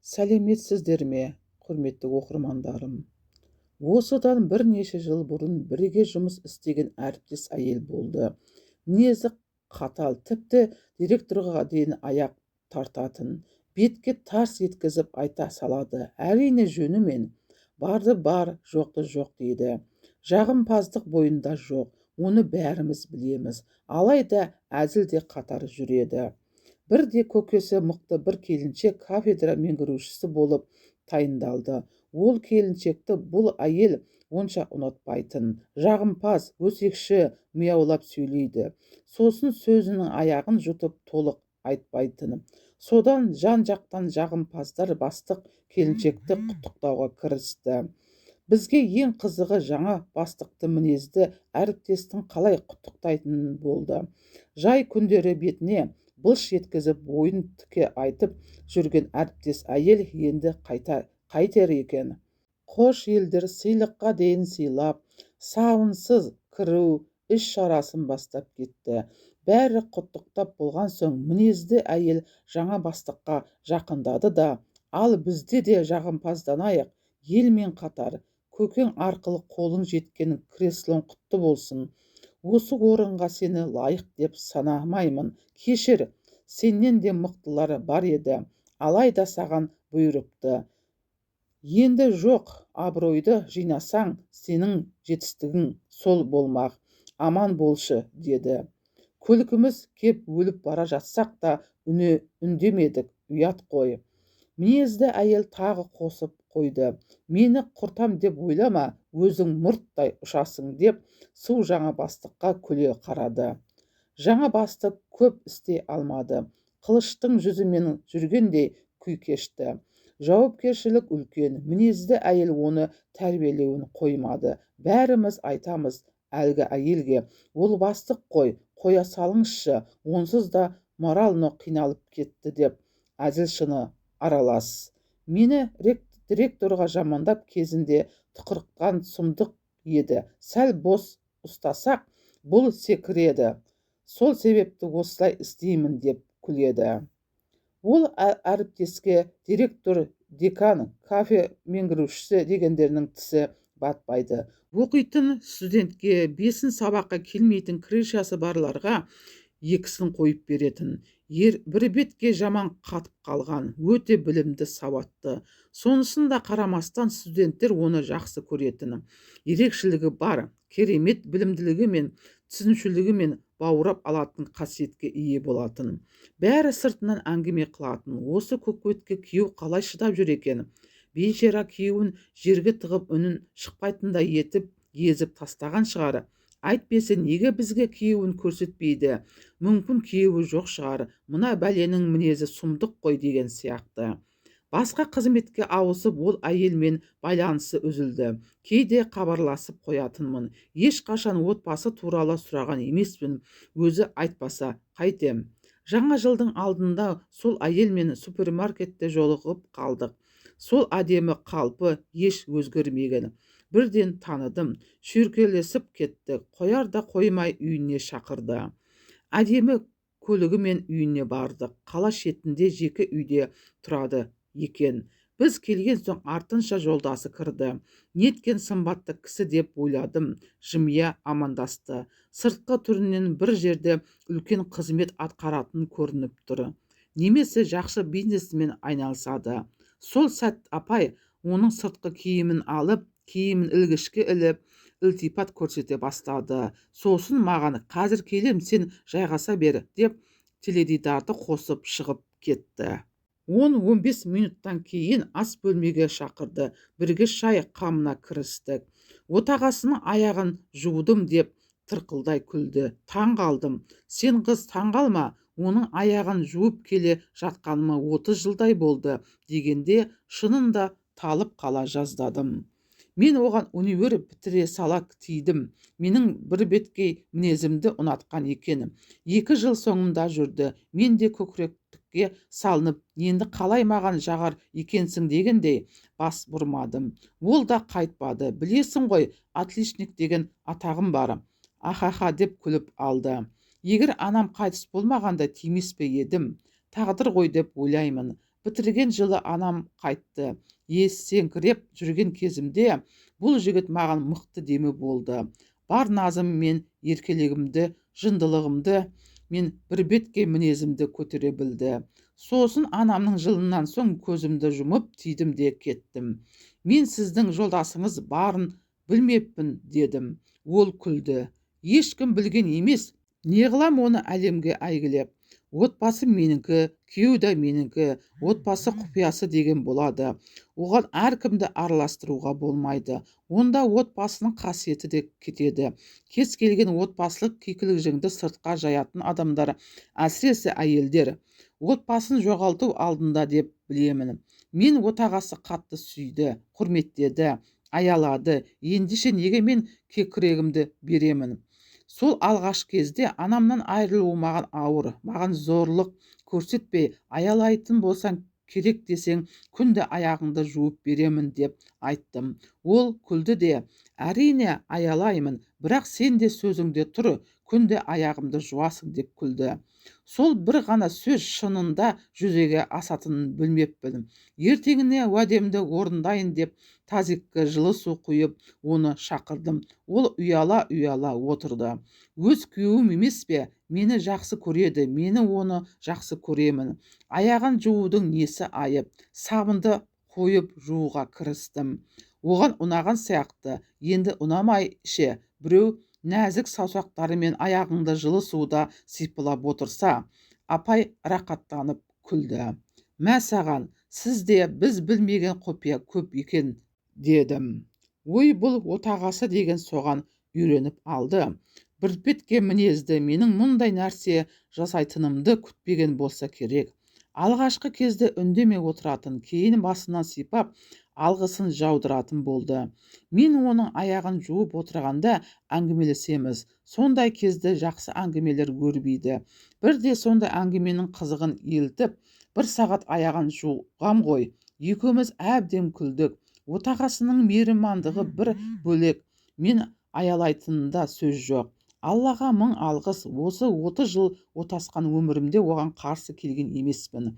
Сәлеметсіздер ме, құрметті оқырмандарым! Осыдан бірнеше жыл бұрын бірге жұмыс істеген әріптес әйел болды. Мінезі қатал, тіпті директорға дейін аяқ тартатын. Бетке тарс еткізіп айта салады. Әрине, жөнімен. Барды бар, жоқты жоқ дейді. Жағымпаздық бойында жоқ, оны бәріміз білеміз. Алайда әзіл де қатар жүреді. Бірде көкесі мықты бір келіншек кафедра меңгерушісі болып тайындалды. Ол келіншекті бұл әйел онша ұнатпайтын. Жағымпаз, өсекші, мияулап сөйлейді. Сосын сөзінің аяғын жұтып толық айтпайтын. Содан жан-жақтан жағымпаздар бастық келіншекті құттықтауға кірісті. Бізге ең қызығы жаңа бастықты мінезді әріптестің қалай құттықтайтыны болды. Жай күндері бетіне былш еткізіп ойын тіке айтып жүрген әріптес әйел енді қайтер екен? Қош елдер сыйлыққа дейін сыйлап, сабынсыз кіру іс-шарасын бастап кетті. Бәрі құттықтап болған соң мінезді әйел жаңа бастыққа жақындады да, ал бізде де жағымпазданайық, елмен қатар, көкең арқылы қолың жеткен креслоң құтты болсын. Осы орынға сені лайық деп санамаймын. Кешір, сенен де мықтылары бар еді, алайда саған бұйырыпты. Енді жоқ абыройды жинасаң, сенің жетістігің сол болмақ. Аман болшы, деді. Күлкіміз кеп өліп бара жатсақ та үндемедік, ұят қой. Мінезді әйел тағы қосып қойды. Мені құртам деп ойлама, өзің мұрттай ұшасың деп су жаңа бастыққа күле қарады. Жаңа бастық көп істей алмады. Қылыштың жүзімен жүргендей күй кешті. Жауапкершілік үлкен, мінезді әйел оны тәрбиелеуін қоймады. Бәріміз айтамыз әлгі әйелге, ол бастық қой, қоя салыңызшы, онсыз да морально қиналып кетті деп әзіл шыны аралас. Мені директорға жамандап кезінде тұқыртқан сұмдық еді. Сәл бос ұстасақ, бұл секіреді. Сол себепті осылай істеймін деп күледі. Ол әріптеске директор, декан, кафе меңгерушісі дегендерінің тісі батпайды. Оқитын студентке, 5-ін сабаққа келмейтін крышасы барларға 2-сін қойып беретін. Бір бетке жаман қатып қалған, өте білімді, сауатты. Сонысын да қарамастан студенттер оны жақсы көретін. Ерекшелігі бар, керемет білімділігі мен түсінушілігімен баурап алатын қасиетке ие болатын. Бәрі сыртынан әңгіме қылатын. Осы көкбетке күйеу қалай шыдап жүр екен? Бейшара күйеуін жерге тығып үнін шықпайтындай етіп езіп тастаған шығар. Әйтпесе неге бізге күйеуін көрсетпейді? Мүмкін күйеуі жоқ шығар. Мына бәленің мінезі сұмдық қой деген сияқты. Басқа қызметке ауысып, ол әйелмен байланысы үзілді. Кейде хабарласып қоятынмын. Ешқашан отбасы туралы сұраған емеспін. Өзі айтпаса қайтем. Жаңа жылдың алдында сол әйелмен супермаркетте жолығып қалдық. Сол әдемі қалпы еш өзгермеген. Бірден таныдым. Шүйіркелесіп кетті. Қояр да қоймай үйіне шақырды. Әдемі көлігімен үйіне бардық. Қала шетінде жеке үйде тұрады екен. Біз келген соң артынша жолдасы кірді. Неткен сымбатты кісі деп ойладым. Жымия амандасты. Сыртқы түрінен бір жерде үлкен қызмет атқаратын көрініп тұр. Немесе жақсы бизнесмен айналысады. Сол сәт апай оның сыртқы киімін алып, киімін ілгішке іліп, ілтипат көрсете бастады. Сосын маған қазір келем, сен жайғаса бер деп теледидарды қосып шығып кетті. 10-15 минуттан кейін ас бөлмеге шақырды. Бірге шай қамына кірістік. Отағасының аяғын жудым деп тырқылдай күлді. Таң қалдым. Сен қыз таң қалма, оның аяғын жуып келе жатқаныма 30 жылдай болды дегенде шынында талып қала жаздадым. Мен оған универ бітіре сала тидім. Менің бірбеткей мінезімді ұнатқан екен. 2 жыл соңымда жүрді. Мен де көкіректікке салынып, енді қалай маған жағар екенсің дегендей бас бұрмадым. Ол да қайтпады. Білесің ғой, отличник деген атағым бар. Ахаха деп күліп алды. Егер анам қайтыс болмағанда тимес пе едім? Тағдыр ғой деп ойлаймын. Бітірген жылы анам қайтты. Есеңгіреп жүрген кезімде бұл жігіт маған мықты демеу болды. Бар назым мен еркелігімді, жындылығымды мен бірбеткей мінезімді көтере білді. Сосын анамның жылынан соң көзімді жұмып тидім де кеттім. Мен сіздің жолдасыңыз барын білмеппін дедім. Ол күлді. Ешкім білген емес. Неғылам оны әлемге әйгілеп? Отбасы менікі, күйеу де менікі, отбасы құпиясы деген болады. Оған әркімді араластыруға болмайды. Онда отбасының қасиеті де кетеді. Кез келген отбасылық кикілжіңді сыртқа жаятын адамдар, әсіресе әйелдер, отбасын жоғалту алдында деп білемін. Мен отағасы қатты сүйді, құрметтеді, аялады. Ендеше неге мен кекірегімді беремін? Сол алғаш кезде анамнан айырылу маған ауыр, маған зорлық көрсетпей, аялайтын болсаң керек десең, күнде аяғыңды жуып беремін деп айттым. Ол күлді де, әрине аялаймын, бірақ сен де сөзіңде тұр, күнде аяғымды жуасың деп күлді. Сол бір ғана сөз шынында жүзеге асатынын білмеппін. Ертеңіне уәдемді орындайын деп тазикке жылы су құйып, оны шақырдым. Ол ұяла-ұяла отырды. Өз күйеуім емес пе? Мені жақсы көреді, мені оны жақсы көремін. Аяғын жуудың несі айып? Сабынды қойып жууға кірістім. Оған ұнаған сияқты. Енді ұнамай ше, біреу нәзік саусақтарымен аяғыңды жылы суда сипалап отырса. Апай рақаттанып күлді. Мә саған, сізде біз білмеген құпия көп екен дедім. Ой, бұл отағасы деген соған үйреніп алды. Бірбеткей мінезді менің мұндай нәрсе жасайтынымды күтпеген болса керек. Алғашқы кезде үндемей отыратын, кейін басынан сипап, алғысын жаудыратын болды. Мен оның аяғын жуып отырғанда әңгімелесеміз. Сондай кезде жақсы әңгімелер өрбиді. Бірде сондай әңгіменің қызығын елтіп, бір сағат аяғын жуғам ғой. Екеуміз әбден күлдік. Отағасының мейірмандығы бір бөлек, мен аялайтынында сөз жоқ. Аллаға мың алғыс, осы 30 жыл отасқан өмірімде оған қарсы келген емеспін.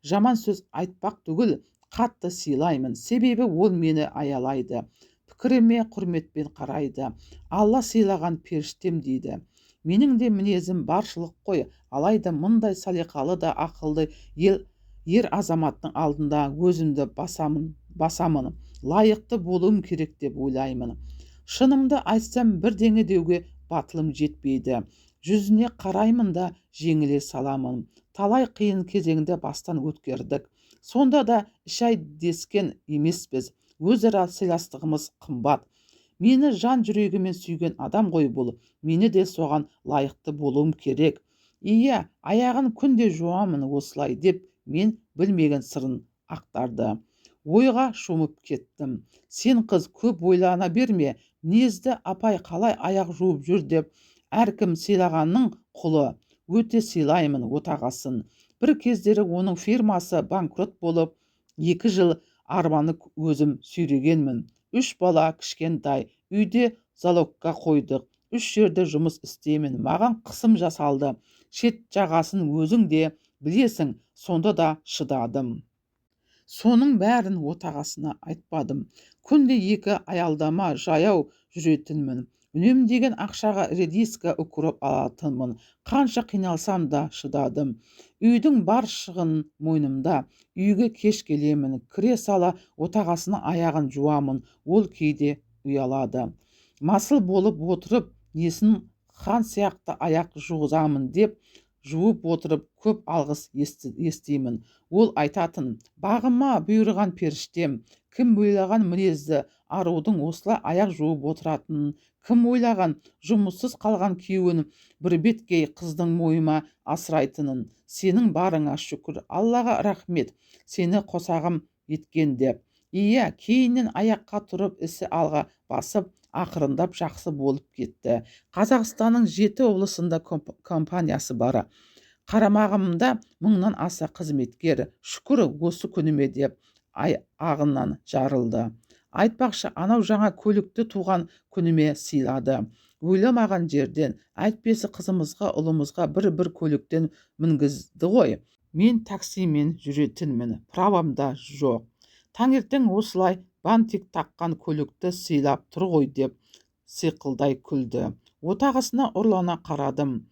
Жаман сөз айтпақ түгіл, қатты сыйлаймын. Себебі ол мені аялайды. Пікіріме құрметпен қарайды. Алла сыйлаған періштем дейді. Менің де мінезім баршылық қой, алайда мұндай салиқалы да ақылды ер азаматтың алдында өзімді басамын. Лайықты болуым керек деп ойлаймын. Шынымды айтсам, бірдеңе деуге батылым жетпейді. Жүзіне қараймын да жеңіле саламын. Талай қиын кезеңді бастан өткердік. Сонда да шай дескен емеспіз. Өзара сыйластығымыз қымбат. Мені жан жүрегімен сүйген адам ғой бұл. Мені де соған лайықты болуым керек. Иә, аяғын күнде жуамын осылай деп мен білмеген сырын ақтарды. Ойға шомып кеттім. Сен қыз көп ойлана берме. Мінезді апай қалай аяқ жуып жүр деп әркім сыйлағанның құлы. Өте сыйлаймын отағасын. Бір кездері оның фирмасы банкрот болып, 2 жыл арбаны өзім сүйрегенмін. 3 бала кішкентай, үйде залогқа қойдық. 3 жерде жұмыс істеймін. Маған қысым жасалды. Шет жағасын өзің де білесің, сонда да шыдадым. Соның бәрін отағасына айтпадым. Күнде 2 аялдама жаяу жүретінмін. Үнемдеген ақшаға редиска укроп алатынмын. Қанша қиналсам да шыдадым. Үйдің бар шығын мойнымда. Үйге кеш келемін. Кіре сала отағасының аяғын жуамын. Ол кейде ұялады. Масыл болып отырып, несін хан сияқты аяқ жуғызамын деп жуып отырып көп алғыс естимін. Ол айтатын, бағыма бұйырған періштем, кім ойлаған мінезді арудың осылай аяқ жуып отыратынын, кім ойлаған жұмыссыз қалған күйеуін бірбеткей қыздың мойыма асырайтынын. Сенің барыңа шүкір, Аллаға рахмет, сені қосағым еткен деп. Иә, кейіннен аяққа тұрып, ісі алға басып, ақырындап жақсы болып кетті. Қазақстанның 7 облысында компаниясы бар. Қарамағымда 1000-нан аса қызметкер. Шүкір осы күніме деп ағынан жарылды. Айтпақшы, анау жаңа көлікті туған күніме сыйлады. Ойламаған жерден, әйтпесе қызымызға, ұлымызға бір-бір көліктен мінгізді ғой. Мен таксимен жүретінмін, правам да жоқ. Таңертең осылай бантик таққан көлікті сыйлап тұр ғой, деп сиқылдай күлді. Отағасына ұрлана қарадым.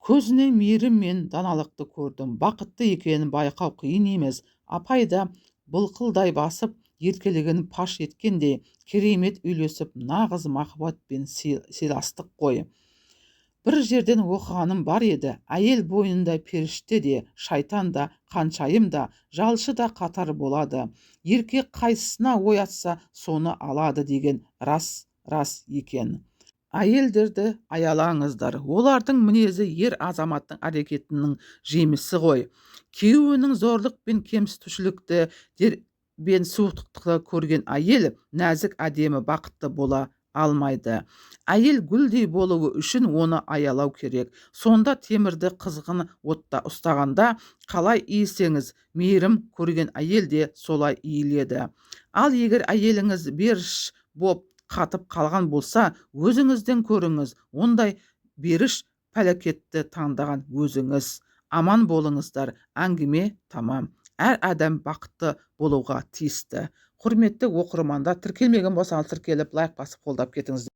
Көзінен мейірім мен даналықты көрдім. Бақытты екенін байқау қиын емес. Апай да былқылдай басып, еркелігін паш еткендей. Керемет үйлесіп, нағыз махаббат пен сыйластық қой. Бір жерден оқығаным бар еді: әйел бойында періште де, шайтан да, ханшайым да, жалшы да қатар болады. Еркек қайсысына ой атса, соны алады деген рас, рас екен. Әйелдерді аялаңыздар. Олардың мінезі ер азаматтың әрекетінің жемісі ғой. Күйеуінің зорлық пен кемсітушілікті бен суықтықты көрген әйел нәзік, әдемі, бақытты бола алмайды. Әйел гүлдей болуы үшін оны аялау керек. Сонда темірді қызғын отта ұстағанда қалай иісеңіз, мейірім көрген әйел де солай иіледі. Ал егер әйеліңіз беріш боп қатып қалған болса, өзіңізден көріңіз. Ондай беріш пәлекетті таңдаған өзіңіз. Аман болыңыздар. Әңгіме тамам. Әр адам бақытты болуға тиісті. Құрметті оқырмандар, тіркелмеген болсаңыз, тіркеліп, лайк басып, қолдап кетіңіздер.